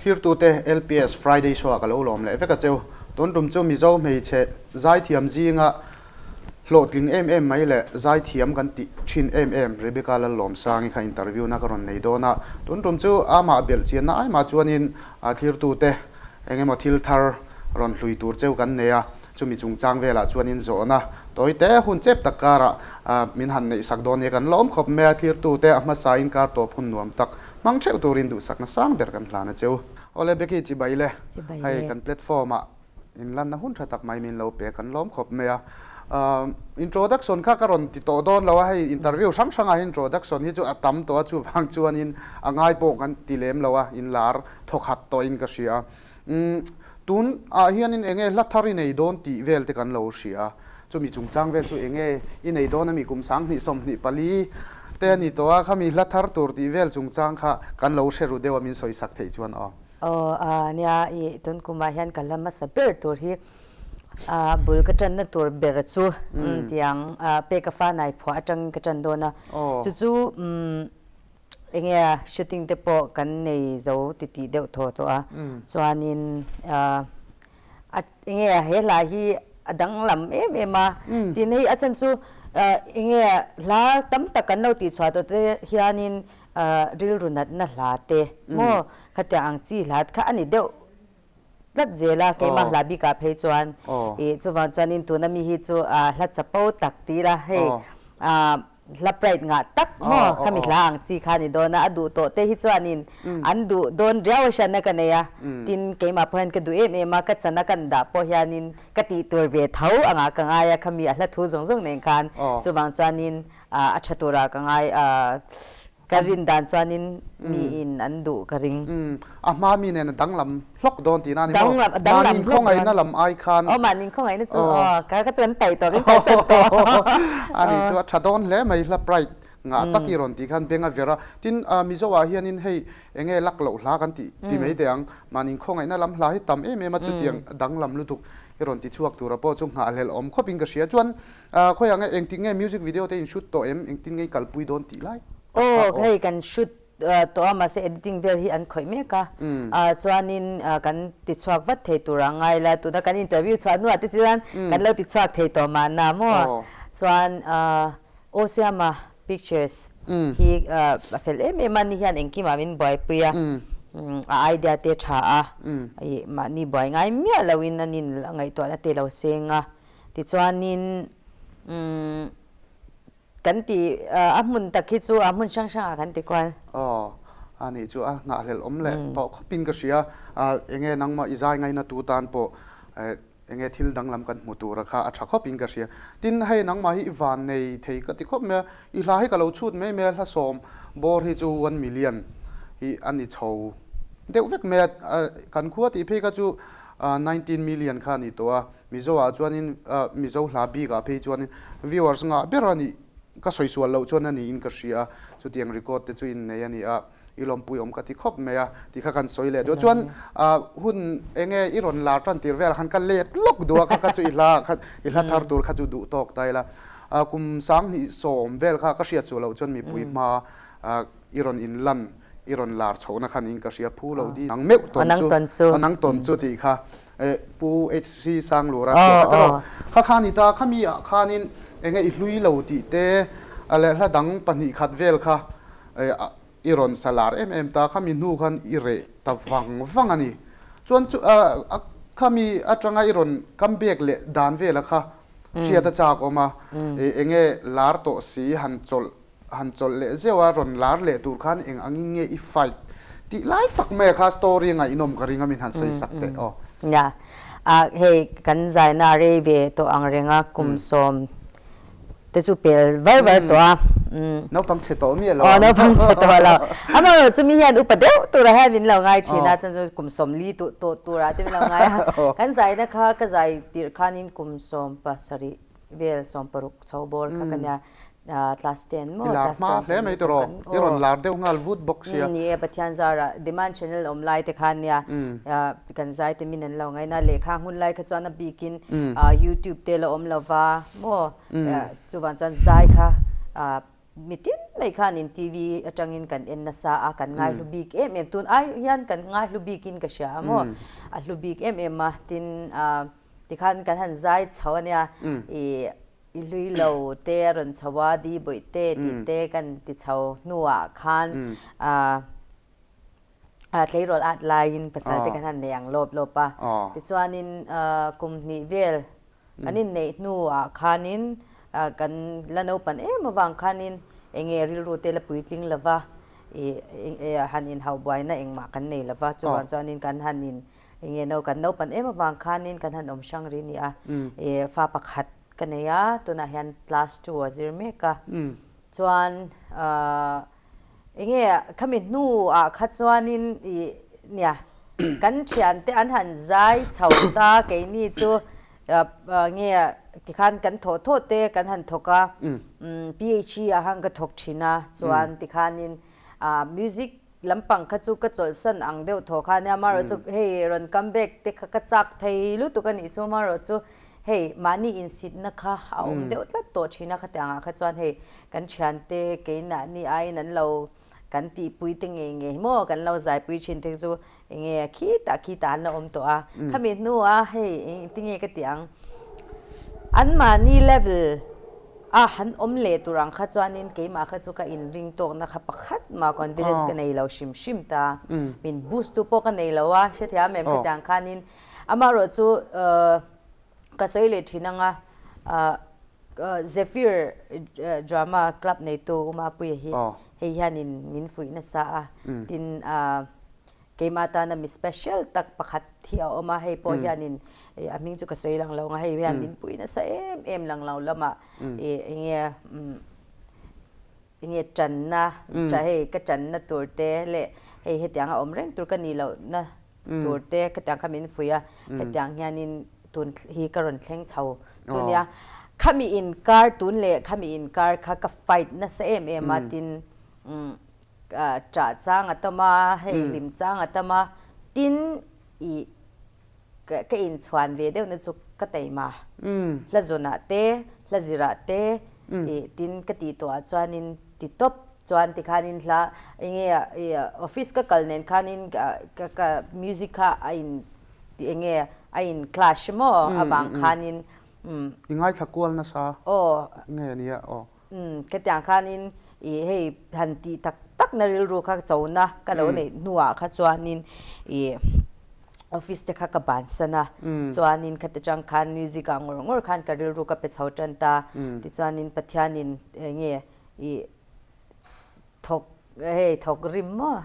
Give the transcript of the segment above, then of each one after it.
Thirtute LPS Friday Show ah ka lo lawm leh vek a cheu. Tun tum chu Mizo hmeichhe zaithiam zinga hlawhtling em em mai leh zaithiam kan tih thin em em Rebecca Lallawmsangi kha interview na ka rawn nei dawn a. Tun tum chu amah belh chianna aimah chuanin thirtute engemaw thil thar rawn hlui tur cheu kan nei a. Chumi chungchang velah chuanin zawhna tawi te hun chep tak karah min han neihsak dawn nia kan lawm khawp mai a, thirtute a hmasain kar tawp hun nuam tak hmang theuh turin duhsakna sang ber kan hlan a cheu. Awle Becky chibai le, hei kan platform ah inlanna hun tha tak mai min lo pe kan lawm khawp mai a. Introduction kha ka rawn ti tawh dawn lo a, hei interview hrang hrangah hian introduction hi chu a tam tawh a, chuvang chuanin a ngai pawh kan ti lem lo a, inlar thawkhat tawhin ka hria. Umm, tun ah hianin enge hla thar i nei dawn tih vel te kan lo hria. Chumi chungchang vel chu enge i nei dawn ami kum 20 24 te a ni tawh a, khami hla thar tur tih vel chungchang kha kan lo hre ru deuh a min sawi sak theih chuan aw. Aw, a nia, i tun kumah hian ka hla hmasa ber tur hi a bul ka tanna tur ber chu tiang peka fanai phuah atangin ka tan dawn a, chu chu umm. Enge shooting te pawh kan nei zo ti tih deuh thaw tawh a, chuanin a enge he hla hi a danglam em em a, tin hei a chan chu enge hla tam tak kan lo tih chhuah tawh te hianin rilru natna hla te maw khatiang ang chi hla kha a ni deuh tlat zel a, keimah hla bikah phei chuan ih chuvang chuanin tuna mi hi chu hla chapo tak ti ila hei hla pride ngah tak maw khami hla ang chi kha a ni dawn a, a duh tawh te hi chuanin an duh dawn riau a hriatna ka nei a, tin keimah pawh hian ka duh em em a, ka chana kan dah pawh hianin ka tih tur ve tho angah ka ngai a, khami a hla thu zawng zawng nen khan chuvang chuanin a tha turah ka ngai. Ka rin dan chuanin miin an duh ka ring. Umm, a hma mi nen a danglam hlawk dawn tihna a ni maw? Danglam, a danglam hlawk dawn. Mahni khawngaihna lam ai khan. Aw, mahni khawngaihna chu aw, ka ka chu an paih tawh, kan kalsan tawh. A nih chu a tha dawn hle mai, hla pride ngah tak i rawn tih khan beng a ver a. Tin, Mizo ah hianin hei eng nge lak loh hla kan tih ti mai teh ang, mahni khawngaihna lam hla hi tam em em a, chutiang danglam lutuk i rawn ti chhuak tura pawh chu nghahhlelh awm khawpin ka hria. Chuan Khawiah nge engtik nge music video te in shoot tawh em? Engtin nge i kalpui dawn tih lai tak kha aw. Hei kan shoot tawh a mahse editing vel hi an khawih mek a, chuanin kan ti chhuak vat thei tur a ngai la, tuna kan interview chhuah hnuah te chuan kan lo ti chhuak thei tawh mahna maw? Chuan Aw Siama Pictures hi a fel em em a, ni hian engkimah min buaipui a, a idea te tha a, mahni buai ngai miah loin an in ngaihtuahna te lo seng a. Tichuanin umm kan ti a hmun tak hi chu a hmun hrang hrangah kan ti kual. Aw, a nih chu a nghahhlelh awm leh tawh khawpin ka hria. Enge nangmah i zai ngaina tu tan pawh enge thil danglam kan hmu tura kha a tha khawpin ka hria. Tin, hei nangmah hi i van nei thei ka ti khawp mai a, i hla hi ka lo chhut mai mai a, hla sawm bawr hi chu one million hi a ni chho deuh vek mai a, kan khua tih phei kha chu 19 million kha a ni tawh a. Mizo ah chuanin Mizo hla bik ah phei chuanin viewers ngah ber a nih ka sawi sual loh chuan a niin ka hria a, chutiang record te chu in nei a ni a, i lawmpui awm ka ti khawp mai a tih kha kan sawi leh duh a. Chuan hun eng nge i rawn lar tan tir velah khan ka let lawk duh a, kha kha chu i hla kha i hla thar tur kha chu duh tawk ta ila, kum 2010 vel kha ka hriat sual loh chuan mipui hma i rawn in lan i rawn lar chhohna khan in ka hria phu loh di nang meuh tawn chu nang tawn chu tih kha Pu HC Sanglura pawh kha tawh kha kha ni ta khami ah khanin enge i hlui lo tih te leh hla dang pahnih khat vel kha i rawn sa lar em em ta khami hnu khan i reh ta vang vang a ni chuan chu khami atanga i rawn come back leh dan vela kha hriat a chak awm a enge lar tawh si han chawlh han chawlh leh zeuh a, rawn lar leh tur khan eng angin nge i fight tih lai tak mai a kha story ngaihnawm ka ring a min han sawi sak teh aw. Nia, a hei kan zaina a rei ve tawh ang reng a, kum sawm te chu pel var var tawh a. Naupang chhe tawh miah lo ang. Aw naupang chhe tawh lo. Amaherawh chu mi hian upa deuh turah hian min lo ngai thin a, chuan chu kum 40 tawh turah te min lo ngai a. Kan zaina kha ka zai tirh khanin kum 17 vel 16 chho bawr kha ka nia. Class 10 maw? I lar hma hle mai tawh i rawn lar deuh nghal vut bawk sia. Ni e, Pathian zara demand channel awm lai te khan nia kan zai te min an lo ngaina lehkha hmun lai kha chuan a bikin YouTube te la awm lova maw chuvan chuan zai kha. Mi tin mai khanin TV atangin kan en nasa a, kan ngaihlu bik em em. Tun ai hian kan ngaihlu bikin ka hria a maw? A hlu bik em em a, tin tikhan kan han zai chho a nia, i i hlui lo te a rawn chho a, di bawih te tih te kan ti chho hnuah khan tleirawl at laiin pasal te kan han nei ang lawp lawp a. Tichuanin kum hnih vel Kan inneih hnuah khanin kan la naupan em avang khanin enge rilru te la puitling lova ih han inhauh buaina engmah kan nei lova chuvang chuanin kan han in enge no kan naupan em avang khanin kan han awm hrang ri nia ih fa pakhat ka nei a tunah hian class two a zir mek a chuan ahh Enge khami hnuah kha chuanin ih nia kan thiante an han zai chho ta keini chu nge tikhan kan thawh thawh te kan han thawk a PHE ah khan ka thawk thin a chuan tikhanin music lampang kha chu ka chawlhsan ang deuh thaw kha ania amaherawhchu hei rawn come back te kha ka chak thei lutuk a nih chu amaherawhchu Hei, mahni insitna kha a awm deuh tlat tawh thin a, khatiangah kha chuan hei kan thiante keinahni aiin an lo kan tihpui te ngei ngei maw kan lo zaipui thin te chu enge khitah khitah an lo awm tawh a, khami hnua hei engtinge ka tih ang anmahni level a han awm leh tur ang kha chuanin keimah kha chu ka inring tawkna kha pakhat mah confidence ka nei lo hrim hrim ta, min boost tu pawh ka nei lo a, hrethiam em khatiang khanin Amaherawh chu ka sawi leh thin anga Zephyr drama club neitu Umapuia hi hei hianin min fuih nasa a, tin keimah tana mi special tak pakhat hi a awm a, hei pawh hianin a hming chu ka sawi lang lo ang a, hei hian min puih nasa em em lang lo lamah enge Enge tanna, tha hei ka tanna tur te leh hei hetiang a awm reng tur ka nih lohna tur te khatiang kha min fuih a, hetiang hianin tun hi ka rawn thleng chho chu nia. Khami inkar tun leh khami inkar kha ka fight nasa em em a tin ṭah chang a tam a, hei hlim chang a tam a, tin ih Ka inchhuan ve deuhna chu ka taima. Hla zawnah te, hla zirah te ih tin ka tih tawhah chuanin ti tawp chuan tikhanin hla enge ih office ka kal nen khanin ka ka music kha a in enge a in clash maw avang khanin umm. I ngaithla kual nasa nge ania aw. Umm khatiang khanin ih hei han tih tak tak na rilru kha chona ka lo neih hnuah kha chuanin ih office te kha ka bansan a chuanin khati tang khan music ah ngawr ngawr khan ka rilru ka pe chho tan ta tichuanin Pathianin enge ih Thawk hei thawk rim maw?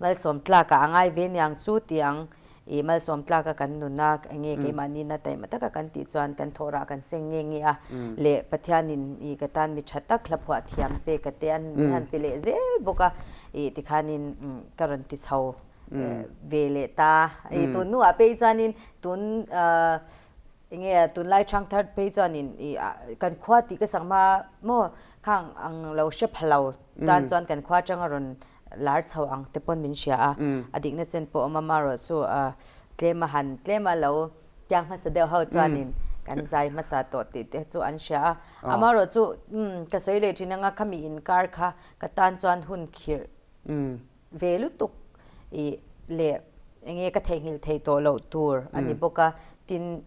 Malsawm tlakah a ngai ve niang chu tih ang i malsawm tlaka kan nun a enge keimahni na taima taka kan tih chuan kan thawh rah kan seng nge nge a leh Pathianin i ka tan mi tha tak hla phuah thiam pe ka te an min han pe leh zel bawk a i tikhanin ka rawn ti chho ve leh ta i tun hnuah phei chuanin tun Enge tunlai Thangthar phei chuanin i kan khua tih ka sak hma maw khang ang lo hre pha lo tan chuan kan khua atanga rawn lar chho ang te pawn min hria a, a dikna chen pawh awm a marawh chu tlem a han tlem a lo tiang hmasa deuh ho chuanin kan zai hmasa tawh tih te chu an hria a, amarawh chu ka sawi leh thin anga khami inkar kha ka tan chuan hun khirh ve lutuk i leh enge ka theihnghilh thei tawh loh tur a ni bawk a, tin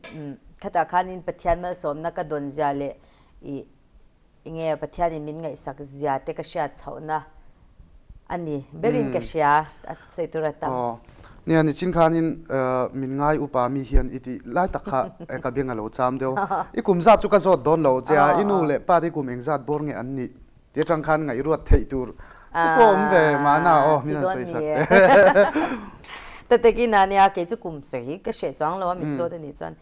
khatah khanin Pathian malsawmna ka dawn zia leh i enge Pathianin min ngaihsak zia te ka hriat chhohna a ni berin ka hria a sawi tur a tam. Aw nia nichin khanin min ngai upa mi hian i tih lai tak kha ka beng a lo cham deuh. I kum zat chu ka zawt dawn lo che a, i nu leh pa te kum engzat bawr nge an nih? Ti atang khan ngaihruat theih tur te pawh awm ve mahna aw min han sawi sak te. Ta takin a nia kei chu kum sawi ka hreh chuang lo a min zawt a nih chuan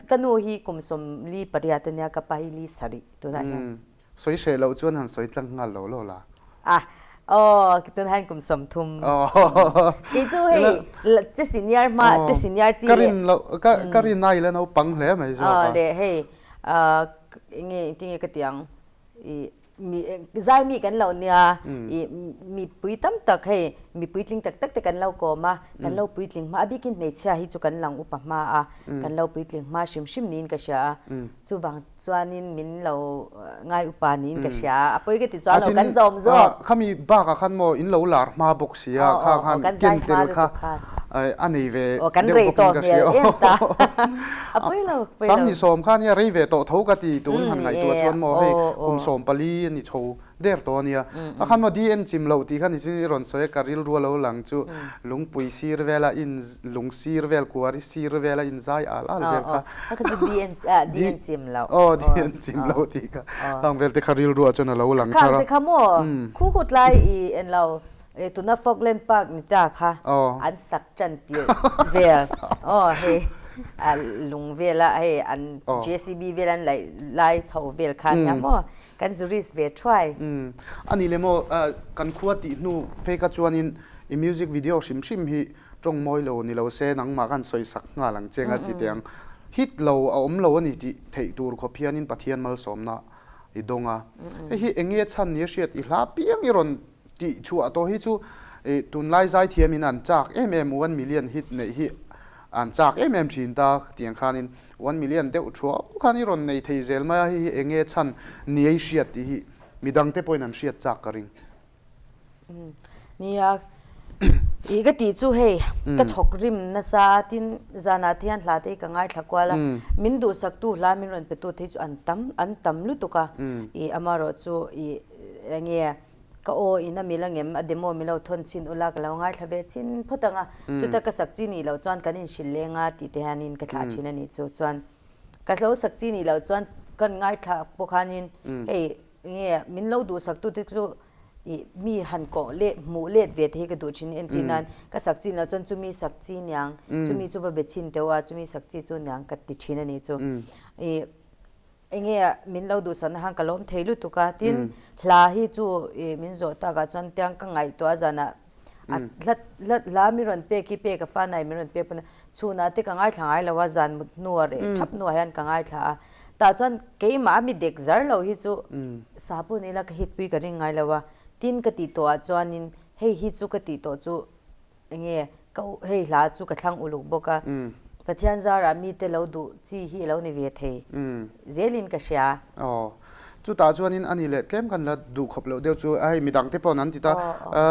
ka nu hi kum 48 a nia ka pa hi li sarih tunah hian. Sawi hreh loh chuan han sawi tlang nghal lo lo la. Ah aw tunah hian kum 30. Kei chu hei che senior hma che senior chi leh. Ka rin loh ka rin ai la naupang hle mai zawk a. Aw leh hei enge engtinge ka ti ang i. Mi zai mi kan lo nia i mipui tam tak hei mi puitling tak tak te kan lo kawm a, kan lo puitling hma a bikin hmeichhia hi chu kan lang upa hma a, kan lo puitling hma hrim hrim niin ka hria a, chuvang chuanin min lo ngai upa niin ka hria a, a pawi ka ti chuan lo kan zawm zawk. Khami bakah khan maw in lo lar hma bawk si a, kha khan ken tel kha a nei ve deuh bawkin ka hria. A pawi lo, pawi lo. Sanghnih sawm kha nia rei ve tawh tho ka ti tun han ngaihtuah chuan maw hei kum 14 a ni chho der tawh a nia. A khan maw DN chim loh tih kha ni chin i rawn sawi a ka rilru a lo lang chu lungpui sir vela in lung sir vel kuari sir vela in zai al al vel kha. A kha chu DN DN chim loh. Aw DN chim loh tih kha khang vel te kha rilru ah chuan a lo lang thar a. Khang te kha maw khu khut lai i en lo Tuna Falkland Park ni ta kha an sak tan tirh vel aw hei lung vela hei an JCB vel an laih lai chho vel kha nia maw kan zu risk ve thuai. A ni le maw kan khua tih hnu phei kha chuanin i music video hrim hrim hi tawng mawi lo ni lo se nangmah khan sawi sak nghal ang che nga ti teh ang. Hit lo a awm lo a ni tih theih tur khawp hianin Pathian malsawmna i dawng a. Hei hi eng nge chhan ni a hriat i hla piang i rawn Tih chhuah tawh hi chu tunlai zaithiamin an chak em em, one million hit neih hi an chak em em thin ta tiang khanin one million deuh thuau khan i rawn nei thei zel mai a, hei hi eng nge chhan niai hriat tih hi midangte pawhin an hriat chak ka ring. Nia, ih ka tih chu hei ka thawk rim nasa a, tin zanah te hian hla te hi ka ngaithla kual a, min duhsaktu hla min rawn petu te hi chu an tam an tam lutuk a, ih amaherawhchu ih eng nge Ka aw in a mil angem a demo min lo thawn chhin ula ka lo ngaithla ve chhin phawt ang a, chuta ka sak chi nih loh chuan kan inhrilh leng a tih te hianin ka thlah thin a nih chu. Chuan ka lo sak chi nih loh chuan kan ngaithla pawh khanin hei nge min lo duhsak tu te chu ih mi han kawh leh hmuh let ve te hi ka duh thin entir nan ka sak chi nih loh chuan chumi sak chi niang chumi chu va be chhin teuh a chumi sak chi chu niang ka ti thin a nih chu. Ih Enge min lo duhsakna khan ka lawm thei lutuk a, tin hla hi chu i min zawh takah chuan tiang ka ngaihtuah zanah a hla hla hla min rawn pek hi pek a fanai min rawn pek pawn a chhunah te ka ngaithla ngai lo a zan mut hnua reh thap hnuah hian ka ngaithla a tah chuan keimah a mi dek zar lo hi chu sa pawh ni ila ka hit pui ka ring ngai lo a tin ka tih tawhah chuanin hei hi chu ka tih tawh chu Enge ka hei hla chu ka thlang uluk bawk a, Pathian zarah mite lo duh chi hi alo ni ve thei zelin ka hria. Aw. Chutah chuanin ani leh tlem kan la duh khawp loh deuh chu hei midang te paw'n an ti ta.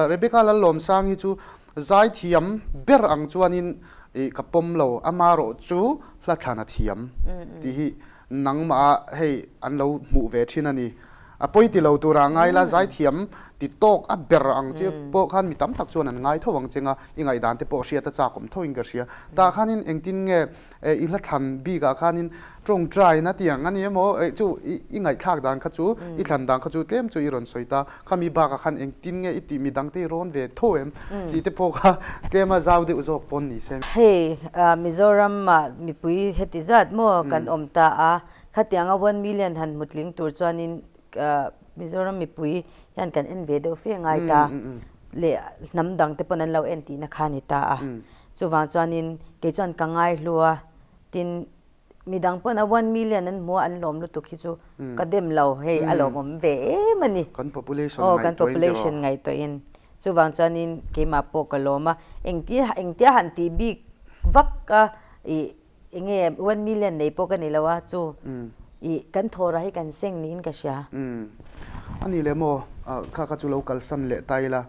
Rebecca Lallawmsang hi chu zaithiam ber ang chuanin ih ka pawm lo, amarawh chu hla thlan a thiam tih hi Nangmah hei an lo hmuh ve thin a ni. A pawi ti lo tura ngai la, zaithiam ti tawk a ber ang che pawh khan mi tam tak chuan an ngai tho ang che nga, i ngaihdan te pawh hriat a chak awm tho in ka hria. Tah khanin engtin nge i hla thlan bikah khanin tawngtaina tiang a ni emaw chu i ngaihthlak dan kha chu i thlan dan kha chu tlem chu i rawn sawi ta. Khami bakah khan engtin nge i tih midang te i rawn ve tho em tih te pawh kha tlema zau deuh zawk pawn ni se. Hei Mizoram-ah mipui heti zat maw kan awm ta a, khatianga one million han hmu tling tur chuanin Mizoram mipui hian kan en ve deuh fe ngai ta leh hnam dang te pawn an lo en tihna kha a ni ta a. Chuvang chuanin kei chuan ka ngaihlu a, tin Midang pawn a one million an hmu a an lawm lutuk hi chu ka dem lo hei a lawmawm ve em a ni. Kan population ngaihtuahin Kan population ngaihtuahin chuvang chuanin keimah pawh ka lawm a engtia engtia han tih bik vak a ih enge one million nei pawh ka ni lo a chu ih kan thawra hi kan seng niin ka hria. A ni le maw kha kha chu lo kalsan leh ta ila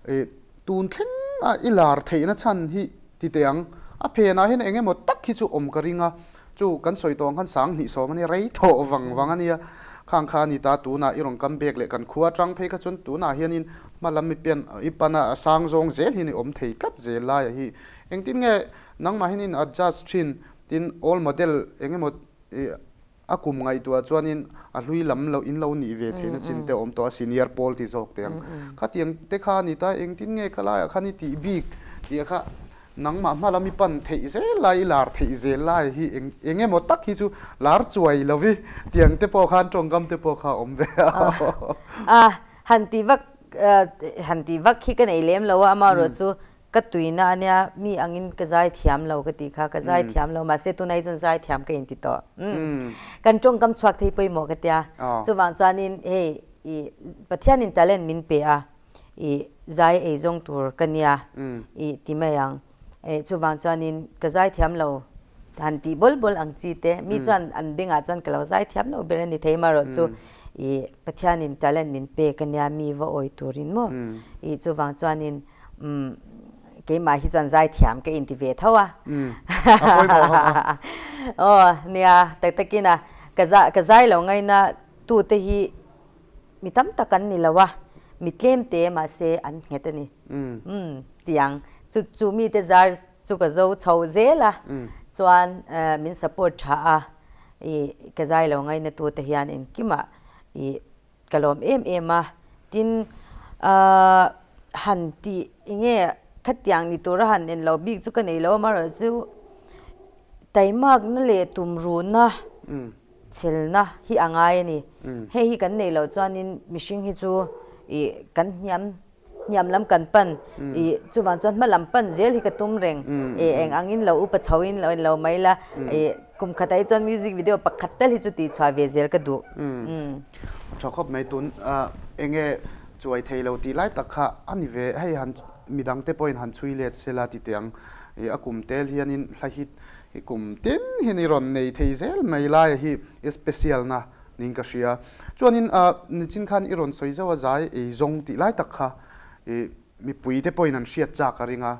ih Tun thleng a i lar theihna chhan hi ti teh ang. A phenah hian eng emaw tak hi chu awm ka ring a, chu kan sawi tawh ang khan 2020 a nia, rei thawh vang vang a nia. Khang kha a ni ta, tunah i rawn kam bek leh kan khua atang phei kha chuan tunah hianin hma lam i pian i pan a, a sang zawng zel hian i awm thei tlat zel laiah hi. Engtin nge nangmah hian in adjust thin tin old model eng emaw i A kum ngaihtuah chuanin a hlui lam lo in lo nih ve theihna chin te a awm tawh a, senior pawl ti zawk teh ang. Khatiang te kha a ni ta, engtin nge ka laiah khan i tih bik tih kha nangmah hma lam i pan theih zel lai, i lar theih zel lai hi eng eng emaw tak hi chu lar chuai lo vi tiang te pawh khan tawngkam te pawh kha a awm ve a. A han tih vak han tih vak hi ka nei lem lo a, amaherawhchu Ka tuina a nia, mi angin ka zai thiam lo ka tih kha, ka zai thiam lo, mahse tunah hi chuan zai thiam ka inti tawh. Kan tawngkam chhuak thei pawimawh ka tia, chuvang chuanin hei I Pathianin talent min pe a, i zai ei zawng tur ka nia i ti mai ang. Chuvang chuanin ka zai thiam lo han tih bawl bawl ang chi te, mi chuan an bengah chuan ka lo zai thiam lo ber a ni thei marawh chu i Pathianin talent min pe ka nia mi va awi turin maw. I chuvang chuanin umm keimah hi chuan zai thiam ka inti ve tho a. Aw nia tak takin a ka zai lo ngaina Tute hi mi tam tak an ni lo a, mi tlem te mahse an nghet a ni. Umm tiang chu chu mite zar chu ka zo chho zel a, chuan min support tha a, i ka zai lo ngaina tute hian engkimah i ka lawm em em a, tin ahh han tih enge khatiang ni tura han en lo bik chu ka nei lo amaherawhchu taimakna leh tumruhna. Chhelna hi a ngai a ni. Hei hi kan neih loh chuanin mihring hi chu ih kan hniam hniam lam kan pan ih chuvang chuan hma lam pan zel hi ka tum reng ih eng angin lo upa chho in lo en lo mai la ih kum khatah hi chuan music video pakhat tal hi chu tih chhuah ve zel ka duh. Tha khawp mai tun enge chuai thei lo tih lai tak kha a ni ve hei han midang te pawhin han chhui let sela ti teh ang ih a kum tel hianin hla hit I kum tin hian i rawn nei thei zel mai laia hi i special na niin ka hria. Chuanin nichin khan i rawn sawi zauh a zai ei zawng tih lai tak kha i mipui te pawhin an hriat chak a ring a,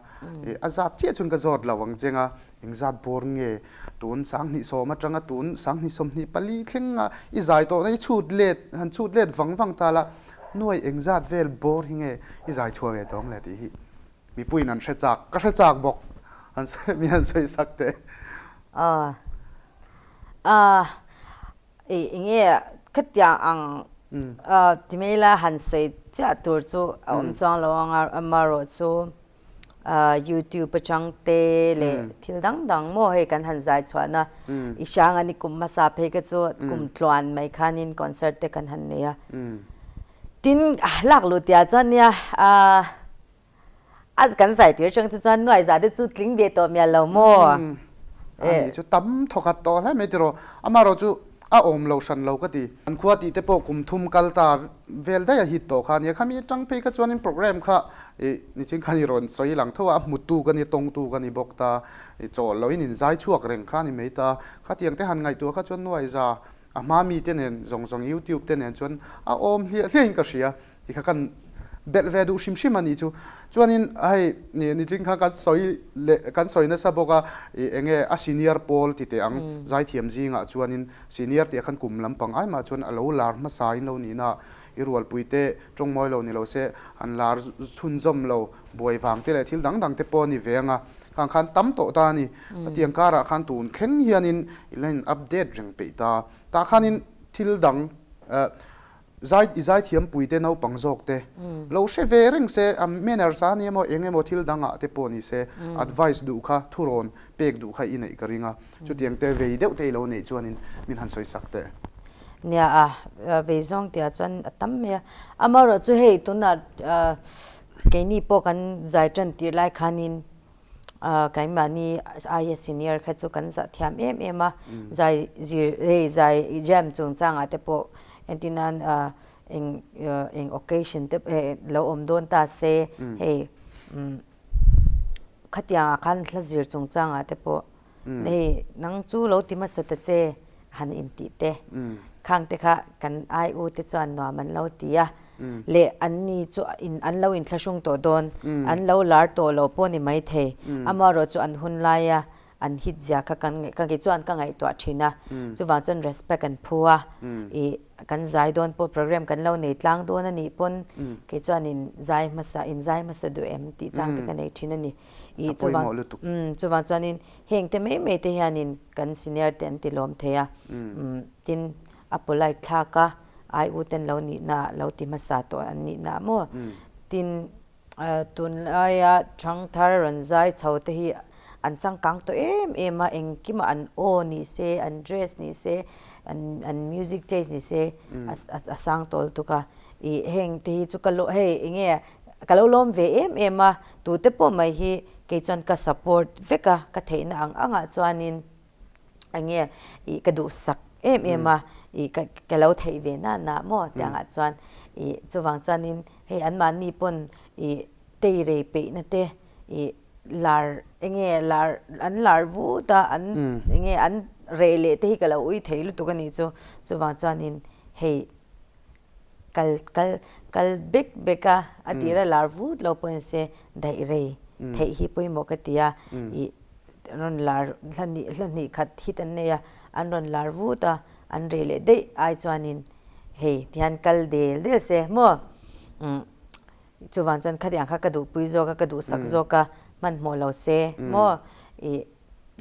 i a zat chiah chuan ka zawt lo ang cheng a, eng zat bawr nge tun 2010 atanga tun 2024 thleng a i zai tawhna i chhut let han chhut let vang vang ta la nuai eng zat vel bawr hi nge i zai chhuah ve tawng le tih hi. Mipuiin an hre chak, ka hre chak bawk, an sawi, mi an sawi sak teh. Aw, aw, i enge khatiang ang ti mai ila han sawi chiah tur chu a awm chuang lo ang a, amaherawh chu YouTube atang te leh thil dang dang maw hei kan han zai chhuahna i hrang a ni kum hmasa phei kha chu kum tluan mai khanin concert te kan han nei a. Tin, lak luh tihah chuan nia, a kan zai tir atang te chuan nuai zah te chu tling ve tawh mial lo maw? Ani chu tam thawkhat tawh hle mai tiraw, amaherawh chu a awm lo hran lo ka ti. An khua tih te pawh kum thum kal ta vel daih a hit tawh kha ania, khami atang phei kha chuanin program kha ih nichin khan i rawn sawi lang tho a, a hmutu ka ni, tawngtu ka ni bawk ta, ih chawl loin in zai chhuak reng kha a ni mai ta, khatiang te han ngaihtuah kha chuan nuai za A hma mite nen zawng zawng YouTube te nen chuan a awm hliah hliah in ka hria ti kha kan belh ve duh hrim hrim a nih chu. Chuanin hei nichin khan kan sawi leh kan sawi nasa bawk a ih enge a senior pawl ti teh ang zaithiam zingah chuanin senior tih ah khan kum lampang ai mah chuan a lo lar hmasa in lo nihna ah i rualpui te tawng mawi lo ni lo se an lar chhunzawm lo buai vang te leh thil dang dang te pawh a ni ve ang a khang khan tam tawh ta a ni. Hetiang karah khan tun thleng hianin i la in update reng peih ta. Tah khanin thil dang zai i zaithiampui te naupang zawk te lo hre ve reng se a manners a ni emaw eng emaw thil dangah te pawh ni se advice duh kha thurawn pek duh kha i neih ka ring a. Chutiang te vei deuh te i lo neih chuanin min han sawi sak teh. Nia a vei zawng tihah chuan a tam mai a. Amaherawhchu hei tunah keini pawh kan zai tan tirh lai khanin Keimahni aia senior kha chu kan zah thiam em em a, zai zir hei zai jam chungchangah te pawh entir nan eng eng occasion te lo awm dawn ta se hei khatiangah khan hla zir chungchangah te pawh Hei nang chu lo ti hmasa ta che han intih te khang te kha kan ai u te chuan nuam an lo ti a leh an ni chu an lo inthlahrung tawh dawn an lo lar tawh lo pawh ni maithei amaherawh chu an hun laia an hit zia kha kan ka kei chuan ka ngaihtuah thin a chuvang chuan respect an phu a ih kan zai dawn pawh program kan lo nei tlang dawn a nih pawn kei chuan in zai hmasa in zai hmasa duh em tih chang te ka nei thin a ni. I a pawimawh lutuk. Chuvang chuanin heng te mai mai te hianin kan senior te an ti lawm thei a, tin a polite thlak a, ai u ten lo nihna lo ti hmasa tawh an nihna maw? Tin tunlaia thangthar rawn zai chho te hi an changkang tawh em em a, engkimah an aw ni se, an dress ni se, an music taste ni se a sang tawl tuk a, i heng te hi chu ka hei enge Ka lo lawm ve em em a, tute pawh mai hi kei chuan ka support vek a, ka theihna ang angah chuanin eng nge ih ka duhsak em em a. ih ka ka lo theih ve na na maw tiangah chuan ih chuvang chuanin hei anmahni pawn ih teirei peihna te ih lar enge lar an lar vut a an enge an reh leh te hi ka lo ui thei lutuk a nih chu chuvang chuanin hei kal kal kal bek bek a, a tir a lar vut lo pawh nise daih rei theih hi pawimawh ka ti a, ih rawn lar hla hnih hla hnih khat hit an nei a, an rawn lar vut a, an rei leh daih ai chuanin hei tihian kal del del se maw umm chuvang chuan khatiang kha ka duhpui zawk a, ka duhsak zawk a, hmanhmawh lo se maw ih.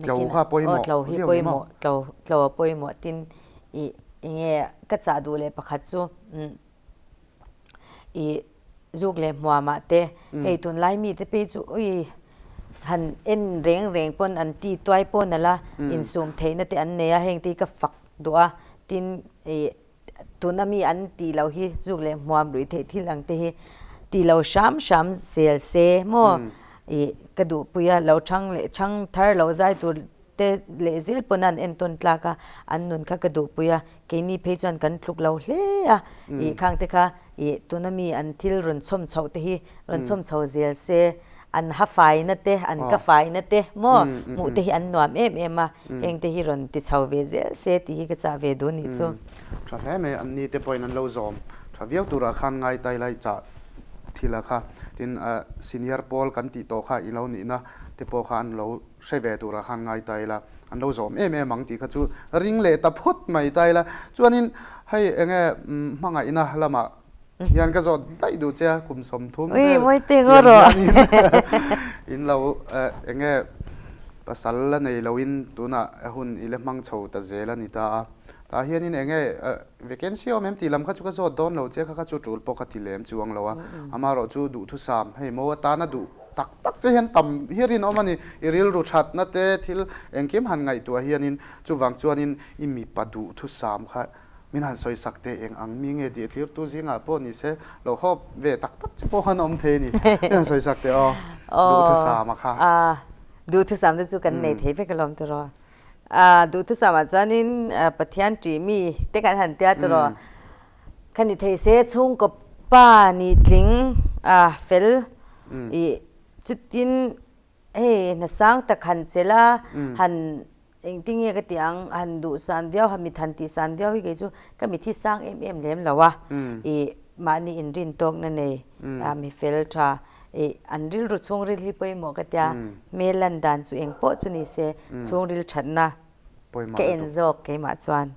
Tlo kha pawimawh tlo hi pawimawh tlo tlo a pawimawh tin ih enge ka chah duh leh pakhat chu ih zuk leh hmuamah te hei tunlai mite phei chu ui han en reng reng pawn an ti tuai pawh nalh a insum theihna te an nei a heng te hi ka fak duh a tin ih Tuna mi an tih loh hi zuk leh hmuam ruih theih thil ang te hi tih lo hram hram zel se maw ih ka duhpui a, lo thang leh thang thar lo zai tur te leh zel pawn an entawn tlak a, an nun kha ka duhpui a, keini phei chuan kan tluk lo hle a, ih khang te kha ih tuna mi an thil rawn chhawm chhoh te hi rawn chhawm chho zel se an ha faina te an ka faina te maw hmuh te hi an nuam em em a, heng te hi rawn ti chho ve zel se tih hi ka chah ve duh nih chu. Tha hle mai, an ni te pawhin an lo zawm tha viau turah khan ngai tai lai chah thil a kha, tin senior pawl kan tih tawh kha i lo nihna te pawh kha an lo hre ve turah khan ngai tai la, an lo zawm em em ang tih kha chu ring leh ta phawt mai tai la, chuanin hei enge hmangaihna lamah Hian ka zawt daih duh che a, kum 30 vel tiang hianin in lo eng nge pasal la nei loin tunah hun i la hmang chho ta zel a ni ta a. Tah hianin eng nge vacancy awm em tih lam kha chu ka zawt dawn lo che kha kha chu tul pawh ka ti lem chuang lo a. Amaherawh chu duhthusam hei maw atana duh tak tak che hian tam hi rinawm a ni. I rilru thatna te thil engkim han ngaihtuah hianin chuvang chuanin i mipa duhthusam kha Min han sawi sak teh eng ang mi nge tih thlirtu zingah pawh ni se lo hawp ve tak tak che pawh khan a awm thei a ni. Min han sawi sak teh aw, duhthusam a kha. Aw, duhthusam te chu kan nei thei vek alawm tiraw. Aaa duhthusam ah chuanin Pathian ṭih mi te kan han tia tiraw. Kha ni thei se chhungkaw pa nih tling a fel ih chutin Hei hna sang tak han chelh a, han engtin nge ka tih ang, han duh san viau, han mit han tih san viau hi kei chu ka mit hi sang em em lem lo a, ih mahni inrin tawkna nei, mi fel tha, ih an rilru chhungril hi pawimawh ka tia, hmel lan dan chu eng pawh chu ni se chhungril thatna ka en zawk keimah chuan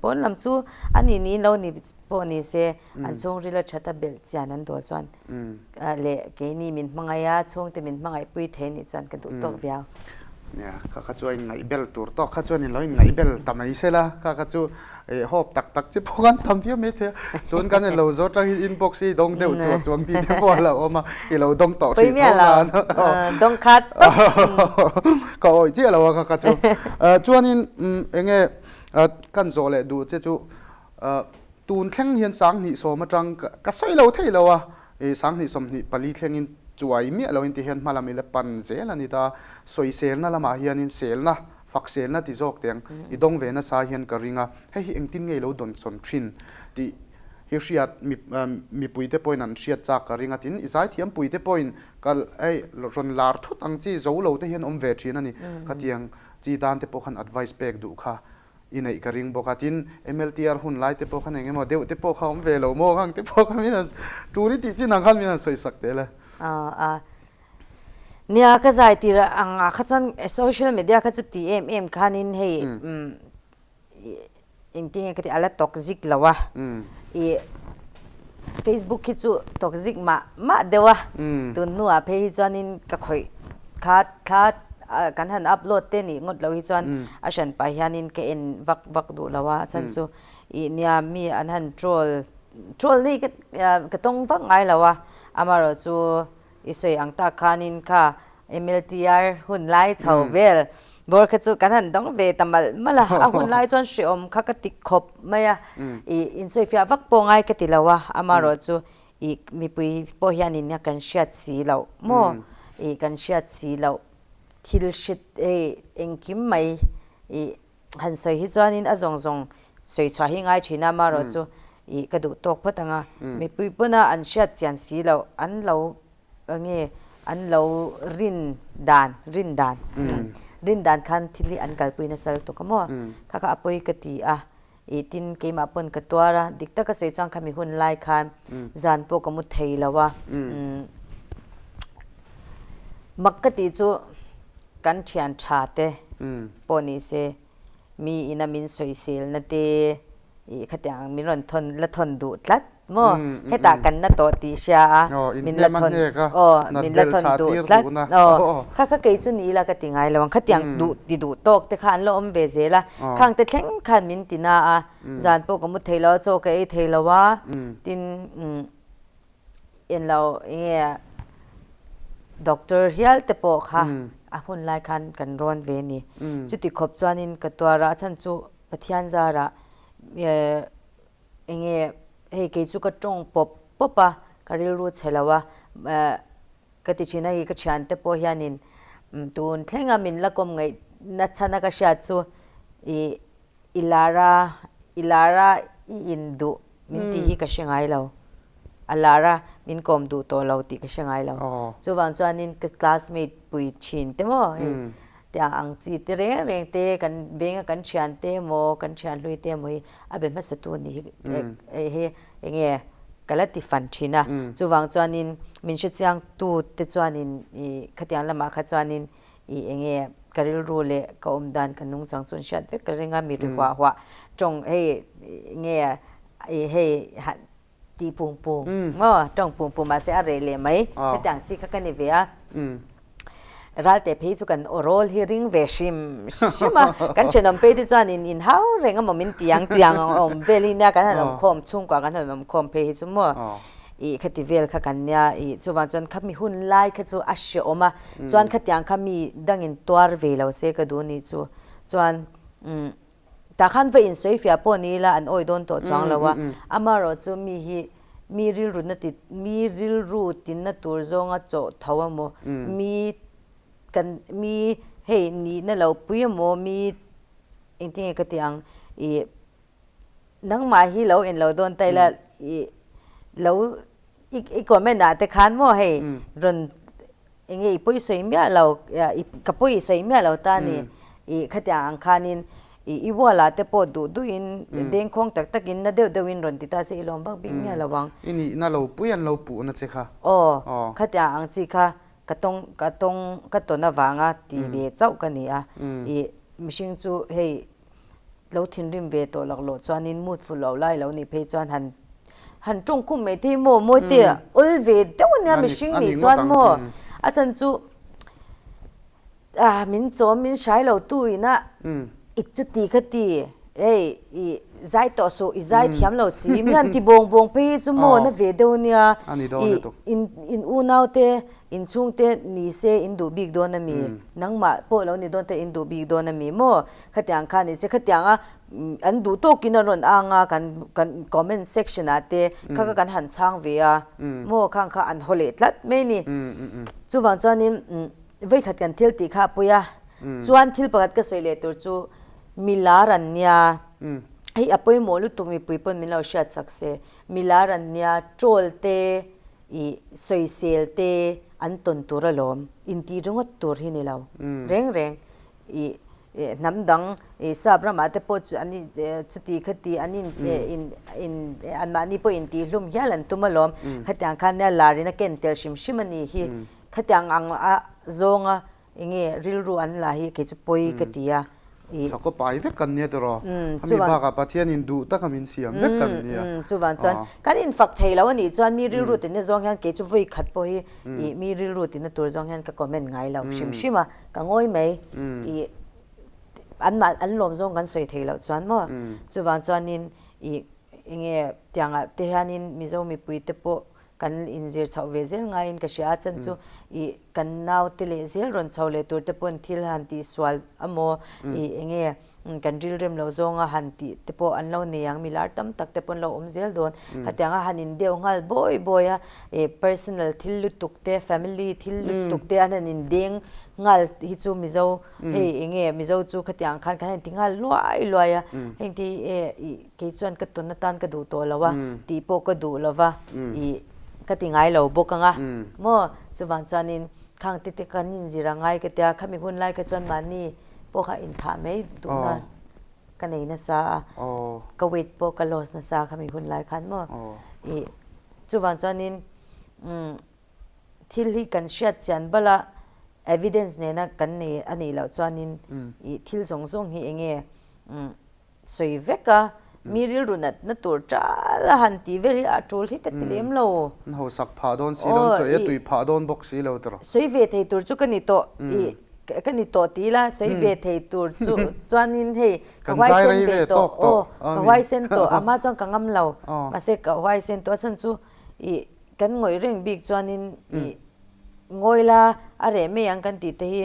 pawn lam chu a nih niin lo ni pawh ni se an chhungril a that a belh chian an dawl chuan leh keini min hmangaih a chhungte min hmangaih pui thei nih chuan ka duh tawk viau. Nia kha kha chu a inngaihbel tur tawk kha chuan in lo inngaihbel ta mai se la kha kha chu Hawp tak tak chi pawh kan tam viau mai thei a, tun kan in lo zawt tang hi inbox hi dawng deuh chuah chuang tih te pawh a lo awm a, i lo dawng tawh hrih tho nan. Dawng khat tawp. Ka awih chiah lo a kha kha chu. Chuanin eng nge kan zawh leh duh che chu tun thleng hian 2010 atang ka sawi lo thei lo a, 2024 thlengin chuai miah loin ti hian hma lam i la pan zel a ni ta, sawiselna lamah hianin selna Fakselna ti zawk teng i dawng ve nasa hian ka ring a, hei hi engtin nge i lo dawnsawn thin tih hi hriat mipuite pawhin an hriat chak ka ring a, tin i zaithiampuite pawhin kal hei rawn lar thut ang chi zo lo te hian awm ve thin a ni, khatiang chi tan te pawh khan advice pek duh kha i neih ka ring bawk a, tin MLTR hun lai te pawh khan eng emaw deuh te pawh kha awm ve lo maw khang te pawh kha min han tul i tih chin ang khan min han sawisak tel e. Nia ka zai tir ang ah kha chuan social media kha chu ti em em khanin hei engtin nge ka tih a la toxic lo a ih facebook hi chu toxic mah mah deuh a tun hnuah phei hi chuanin ka khawih kha thla kan han upload te nih ngawt lo hi chuan a hran pah hianin ka en vak vak duh lo a a chhan chu ih nia mi an han troll troll na hi ka tawng vak ngai lo a amaherawhchu chu. I sawi ang tak khanin kha MLTR hun lai chho vel bawr kha chu kan han dawng ve ta malh malh a, a hun lai chuan hrehawm kha ka ti khawp mai a, ih insawifiah vak pawh ngai ka ti lo a, amaherawh chu ih mipui pawh hianin a kan hriat si loh maw, ih kan hriat si loh thil hrit hei engkim mai ih han sawi hi chuanin a zawng zawng. Sawi chhuah hi ngai thin a, amaherawh chu ih ka duh tawk phawt ang a, mipui pawna an hriat chian si loh an lo enge an lo rin dan rin dan rin dan khan thil hi an kalpui nasa lutuk a maw kha kha a pawi ka ti a ih tin keimah pawn ka tuar a dik taka sawi chuan khami hun lai khan zan pawh ka mu thei lo a mak ka tih chu kan thian tha te pawh ni se. Mi ina min sawiselna te ih khatiang min rawn thawn la thawn duh tlat maw hetah kan na tawh tih hria a min la thawn aw min la thawn duh tlat aw kha kha kei chu ni ila ka ti ngai lo ang khatiang duh ti duh tawk te kha an la awm ve zel a khang te thleng khan min ti na a zan pawh ka mu thei lo a chaw ka ei thei lo a tin En lo enge doctor hial te pawh kha a hun lai khan kan rawn ve a ni. Chuti khawp chuanin ka tuar a, a chhan chu Pathian zarah enge hei kei chu ka tawng pawp pawp a, ka rilru chhe lo a, ka ti thin a hei ka thiante pawh hianin tun thlenga min la kawm ngaih na chhan a ka hriat chu ih I lar a, i lar a i in duh min tih hi ka hre ngai lo. A lar a min kawm duh tawh lo tih ka hre ngai lo. Chuvang chuanin ka classmate pui thin te maw hei tiang ang chi te reng reng te kan venga kan thian te emaw kan thian hlui te emaw hi a be hmasa tu nih hi hi enge ka la ti fan thin a. Chuvang chuanin min hrechiang tu te chuanin ih khatiang lamah kha chuanin I enge ka rilru leh ka awm dan ka nungchang chu an hriat vek ka ring a, mi ri huah huah tawng hei nge i hei han tih pung pung maw tawng pung pung mahse a reh leh mai hetiang chi kha ka ni ve a. Ralte phei chu kan aw rawl hi ring ve hrim hrim a, kan thenawm phei te chuan in inhau reng emaw min ti ang tiang ang awm vel hi nia kan han awm khawm chhungkua kan han awm khawm phei hi chu maw ih khati vel kha kan nia ih chuvang chuan khami hun lai kha chu a hreawm a. Chuan khatiang kha mi dangin tuar ve lo se ka duh nih chu. Chuan umm tah khan va insawi fiah pawh ni ila an awi dawn tawh chuang lo a. Amaherawh chu mi hi mi rilru na ti mi rilru tinna tur zawnga chawh tho emaw mi kan mi hei nihna lo pui emaw mi engtinge ka tih ang ih Nangmah hi lo en lo dawn ta ila i lo i comment ah te khan maw hei rawn enge i pawi sawi miah lo ka pawi sawi miah lo ta ni i khatiang ang khanin i i wall ah te pawh duh duh in dengkhawng tak tak in na deuh deuh in rawn ti ta che i lawm vak bik miah lo ang. I nihna lo pui an lo puhna che kha. Aw khatiang ang chi kha ka tawng ka tawng ka tawn avanga ti ve chauh ka ni a i mihring chu hei Lo thinrim ve tawh lak loh chuanin mood fuh loh lai lo nih phei chuan han han tawng khum mai thei maw mawi te awl ve deuh ania mihring nih chuan maw a chhan chu ah min chawm min hrai lo tu ina i chuti kha ti hei i zai tawh suh i zai thiam lo si mi han ti bawng bawng phei hi chu maw na ve deuh ania i in in unau te inchhung te ni se in duh bik dawn ami nangmah pawh lo ni dawn te in duh bik dawn ami maw Khatiang kha ni se, khatiang a an duh tawkin an rawn ang a, kan kan comment section ah te kha kha kan han chhang ve a, maw khang kha an haw leh tlat mai a ni. Chuvang chuanin vawikhat kan thil tih kha a pawi a, chuan thil pakhat ka sawi leh tur chu milar an nia, hei a pawimawh lutuk mipui pawn min lo hriat sak se, milar an nia troll te ih sawisel te an tawn tur alawm, intih ringawt tur hi ni lo reng reng. Ih hnam dang ih sap ramah te pawh chu an in chuti khati an in in in anmahni pawh intihhlum hial an tum alawm. Khatiang khan nia larin a ken tel hrim hrim a ni hi. Khatiang ang a zawnga enge rilru an la hi kei chu pawi ka ti a. Ih. Thla kaw pai vek kan nia tiraw. Ami bakah Pathianin duh taka min siam vek kan nia. Chuvang chuan kan infak thei lo a nih chuan mi rilru tina zawng hian kei chu vawi khat pawh hi ih mi rilru tina tur zawng hian ka comment ngai lo hrim hrim a. Ka ngawi mai i anmah an lawm zawng kan sawi thei loh chuan maw chuvang chuanin i enge tiangah te hianin Mizo mipui te pawh. kan inzir chhoh ve zel ngaiin ka hria a, chan chu ih kan naute leh zel rawn chho leh tur te pawn thil han tihsual amaw ih enge kan rilrem loh zawnga han tih te pawh an lo nei ang, milar tam tak te pawn lo awm zel dawn. Khatianga han in deuh nghal bawi bawi a, ih personal thil lutuk te, family thil lutuk te an han in deng nghal hi chu Mizo hei enge Mizo chu khatiang khan kan han ti nghal luai luai a, heng te hi e ih kei chuan ka tawn atan ka duh tawh lo a tih pawh ka duh lo va, ih ka ti ngai lo bawk ang a maw chuvang chuanin khang te te kan inzir a ngai ka tia khami hun lai kha chuan mahni pawh kha inthah mai duhna ka nei nasa a, ka weight pawh ka loss nasa khami hun lai khan maw ih chuvang chuanin umm thil hi kan hriat chian bal a evidence nena kan nei a nih loh chuanin ih thil zawng zawng hi eng nge umm sawi vek a, mi rilru natna tur tal a han tih vel hi a tul hi ka ti lem lo. An hausak phah dawn si lo, an chawi a tui phah dawn bawk si lo tiraw. Sawi ve thei tur chu ka ni tawh i ka ni tawh ti ila, sawi ve thei tur chu chuanin hei ka huaisen ve tawh aw ka huaisen tawh ama chuan ka ngam lo mahse ka huaisen tawh a chhan chu i kan ngawih reng bik chuanin i Ngawi la, a reh mai ang kan tih te hi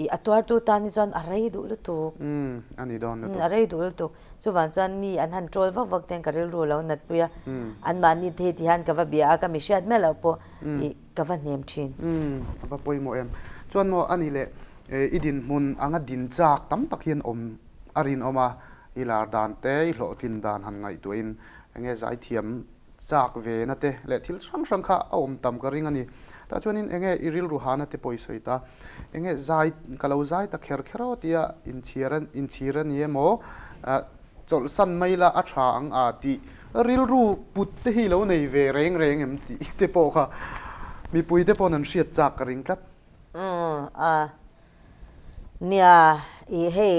i a tuartu tan hi chuan a rei duh lutuk. Umm, a ni dawn lutuk. A rei duh lutuk. Chuvang chuan mi an han troll vak vak ten ka rilru lo nat pui a, anmahni te hi ti hian ka va bia a, ka mi hriat miah loh pawh i ka va hnem thin. Umm, a va pawimawh em. Chuan maw a ni leh i dinhmun anga din chak tam tak hian awm a rinawm a, i lar dan te, i hlawhtlin dan han ngaihtuahin enge zaithiam chak ve na te leh thil hrang hrang kha a awm tam ka ring a ni. Tah chuanin enge i rilru hana te pawh i sawi ta, enge zai ka lo zai ta kher kher aw tia inchhir inchhir a ni emaw chawlhsan mai la a tha ang a tih rilru put te hi lo nei ve reng reng em tih te pawh kha mipui te paw'n an hriat chak ka ring tlat. Umm a nia i hei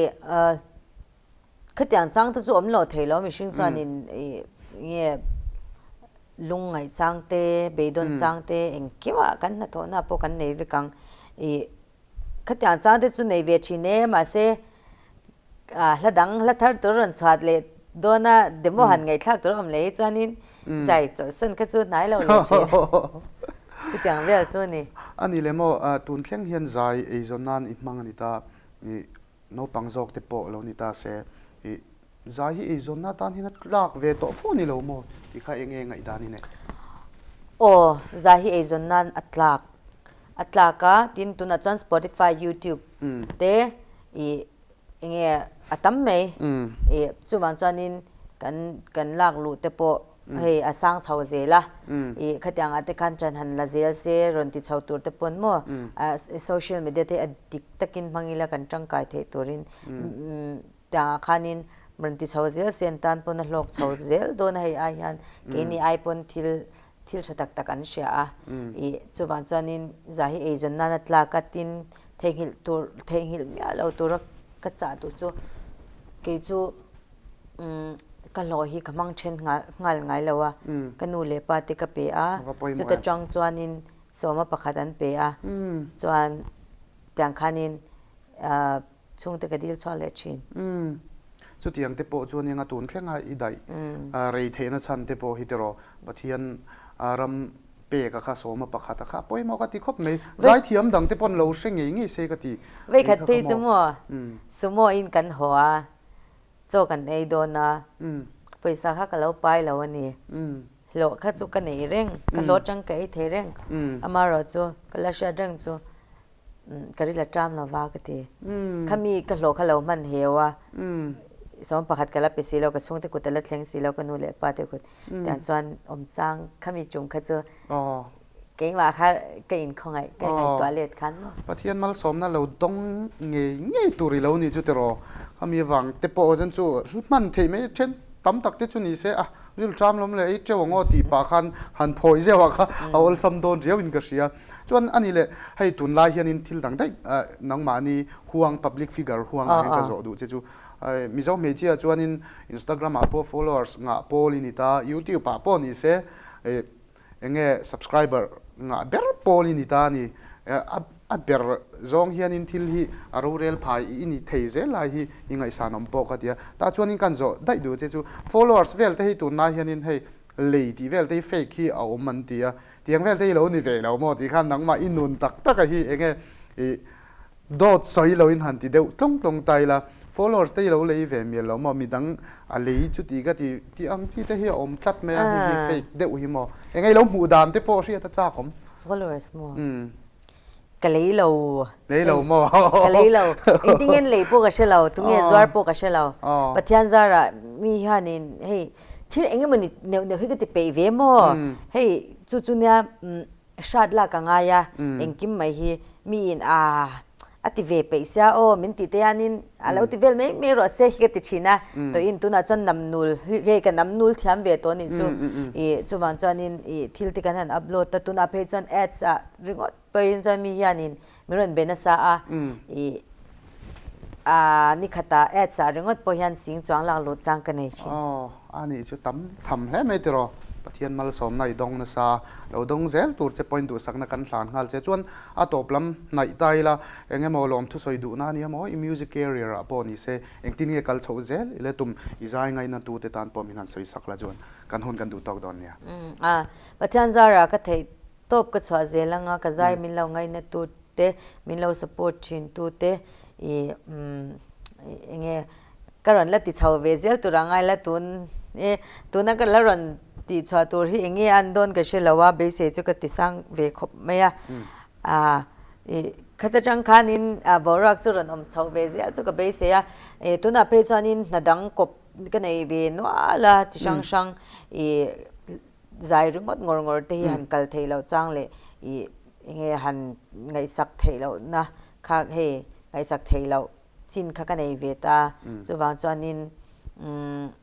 Khatiang chang te chu awm lo thei lo mihring chuanin ih nge lungngaih chang te, beidawn chang te engkimah kan hnathawhna pawh kan nei vek ang. Ih khatiang chang te chu nei ve thin e mahse ah hla dang hla thar tur rawn chhuat leh dawn a demo han ngaihthlak tur a awm leh hi chuanin zai chawlhsan kha chu hnai lo leh thin. Chutiang vel chu a ni. A ni leh maw tun thleng hian zai eizawn nan i hmang a ni ta. Ih Naupang zawk te pawh lo ni ta se, ih, zai hi eizawnna atan hian a tlak ve tawh fo ni lo maw tih kha eng nge ngaihdan i neih? Aw, zai hi eizawn nan a tlak a tlak a, tin tunah chuan Spotify, YouTube te ih eng nge a tam mai, ih chuvang chuanin kan kan lak luh te pawh Hei a sang chho zel a, ih khatiang ah te khan ṭan han la zel se rawn ti chho tur te pawn maw social media te a dik takin hmang ila kan ṭangkai theih turin tiang ah khanin rawn ti chho zel se an tan pawn a hlawk chho zel dawn a hei ai hian keini ai pawn thil thil ṭha tak tak an hria a, ih chuvang chuanin zah hi eizawn nana tlak a tin theihnghilh tur theihnghilh miah lo tura ka chah duh chu kei chu. Ka hlawh hi ka hmang then nghal ngai lo a, ka nu leh pa te ka pe a, chuta tang chuanin sawma pakhat an pe a, chuan tiang khanin chhungte ka dil chhuak leh thin. Chutiang te pawh chuan enga tun thlenga i daih rei theihna chhan te pawh hi tiraw Pathian ram pek a kha sawma pakhat a kha pawimawh ka ti khawp mai. Zaithiam dang te pawn lo hre ngei ngei se ka ti. Veikhat phei chu maw sumo in kan haw a. Chaw kan ei dawn a, pawisa kha ka lo pai lo a ni. Hlawh kha chu ka nei reng, ka hlawh atang ka ei thei reng. Amaherawh chu ka la hriat reng chu ka ri la ṭam lo va ka ti. Khami ka hlawh kha lo hman heu a, sawm pakhat ka la pe si lo, ka chhungte kut a la thleng si lo, ka nu leh pa te kut. Tiang chuan awmchang khami chung kha chu Keimah kha ka inkhawngaih, ka ingaihtuah let khan maw? Pathian malsawmna lo dawng ngei ngei tur i lo ni chu tiraw? Khami avang te pawh chuan chu hman theih mai then tam tak te chu ni se a, rilru ṭam lawm leh ei ṭeuh ang aw tih pah khan han phawi zeuh ah kha a awlsam dawn riau in ka hria. Chuan ani leh hei tunlai hianin thil dang daih nangmahni huang public figure huang ah hian ka zawh duh che chu Mizo hmeichhia chuanin Instagram ah pawh followers ngah pawl i ni ta, YouTube ah pawh ni se Enge subscriber ngah ber pawl i ni ta a ni. A ber zawng hianin thil hi a rorel phai i ni thei zel lai hi i ngaihsan awm pawh ka ti a. Tah chuanin kan zawh daih duh che chu followers vel te hi tunlai hianin hei. lei tih vel te hi fake hi a awm an ti a, tiang vel te hi lo ni ve lo maw tih khan nangmah i nun tak tak a hi eng nge ih dawt sawi lo in han ti deuh tlawng tlawng ta ila followers te hi lo lei ve mial lo maw midang a lei chuti ka ti tih ang chi te hi a awm tlat mai a hei hi fake deuh hi maw eng nge i lo hmuh dan te pawh hriat a chak awm. Followers maw? Ka lei lo. Lei lo maw? Ka lei lo. Engtin nge lei pawh ka hre lo, tunge zuar pawh ka hre lo. Pathian zarah mi hianin hei thil eng emawni neuh neuh hi ka ti peih ve maw? Hei chu chu nia hrat lak a ngai a, engkim mai hi miin a a ti ve peih sia aw min tih te hianin a lo ti vel mai mai rawh se hi ka ti thin a. Tawhin tunah chuan namnul hei ka namnul thiam ve tawh a nih chu. Ih chuvang chuanin ih thil te kan han upload a, tunah phei chuan ads ah ringawt pawhin chuan mi hianin min rawn be nasa a, ih aa ni khatah ads ah ringawt pawh hian sing chuang lak lut chang ka nei thin. Aw, a nih chu tam tham hle mai tiraw. Pathian malsawmna i dawng nasa, lo dawng zel tur che pawhin duhsakna kan hlan nghal che. Chuan a tawp lam hnaih ta ila, eng emaw lawmthu sawi duhna a nia maw, i music career ah pawh ni se, engtin nge kal chhoh zel i le tum i zai ngaihna tute tan pawh min han sawi sak la chuan kan hun kan duh tawk dawn nia. Umm a, Pathian zarah ka theih Tawp ka chhuah zel anga ka zai min lo ngaina tu te, min lo support thin tu te i umm enge ka rawn la ti chho ve zel tur a ngai la tun e tuna ka la rawn tih chhuah tur hi enge an dawn ka hre lo a beisei chu ka ti sang ve khawp mai a ah i khata tang khanin a boruak chu rawn awm chho ve zel chu ka beisei a e tunah phei chuanin hna dang kawp ka nei ve nual a ti hrang hrang i Zai ringawt ngawr ngawr te hi han kal theih loh chang leh ih enge han ngaihsak theih lohna kha hei ngaihsak theih loh chin kha ka nei ve ta. Chuvang chuanin umm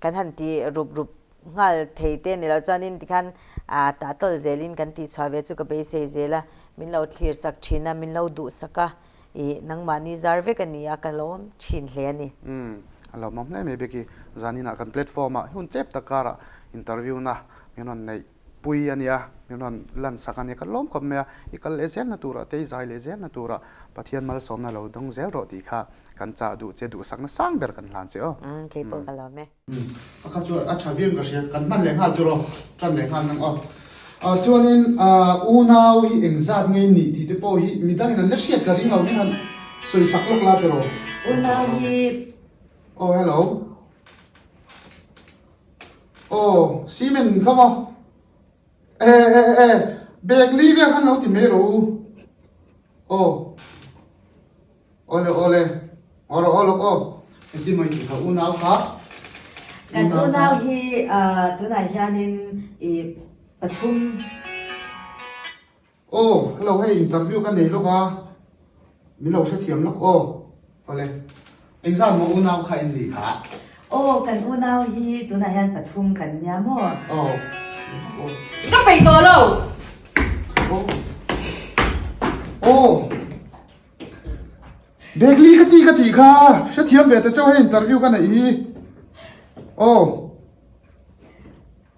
kan han ti rup rup nghal thei te ni loh chuanin tikhan ah tah tawlh zelin kan tihchhuah ve chu ka beisei zel a, min lo thlir sak thin a, min lo duhsak a. Ih, nangmahni zar vek a ni a, ka lawm thin hle a ni. Umm, a lawmawm hle mai Becky. Zaninah kan platform ah hun chep tak karah interview na min rawn neih pui a nia, min rawn lan sak a nia, ka lawm khawp mai a, i kal leh zelna turah te, i zai leh zelna turah Pathian malsawmna lo dawng zel rawh tih kha kan chah duh che, duhsakna sang ber kan hlan che aw. Umm, keipawh ka lawm e. Pakhat chu a tha viau ka hria, kan hman leh nghal chu rawh, tan leh nghal nang aw. Chuanin unau hi engzat nge i nih tih te pawh hi midangin an la hriat ka ring lo nia han sawi sak lawk la tiraw. Unau hi. Aw hello. Aw cement kha maw. E e e bag li vel khan lo ti mai rawh u. Aw. Awle awle, aw rawh aw lawk aw. Engtin maw i tih kha unau kha? Kan unau hi tunah hianin i pathum. Aw, hello hei interview ka nei lawk a, min lo hrethiam lawk aw. Awle, engzat maw unau kha in nih kha? Aw, kan unau hi tunah hian pathum kan nia maw? Aw, aw. Ka peih tawh lo! Aw, aw. Bekli ka ti ka tih kha hrethiam ve ta chauh hei interview ka neih hi. Aw.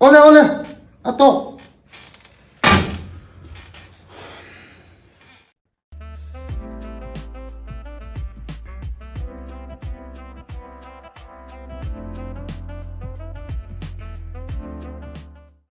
Awle awle a tawk.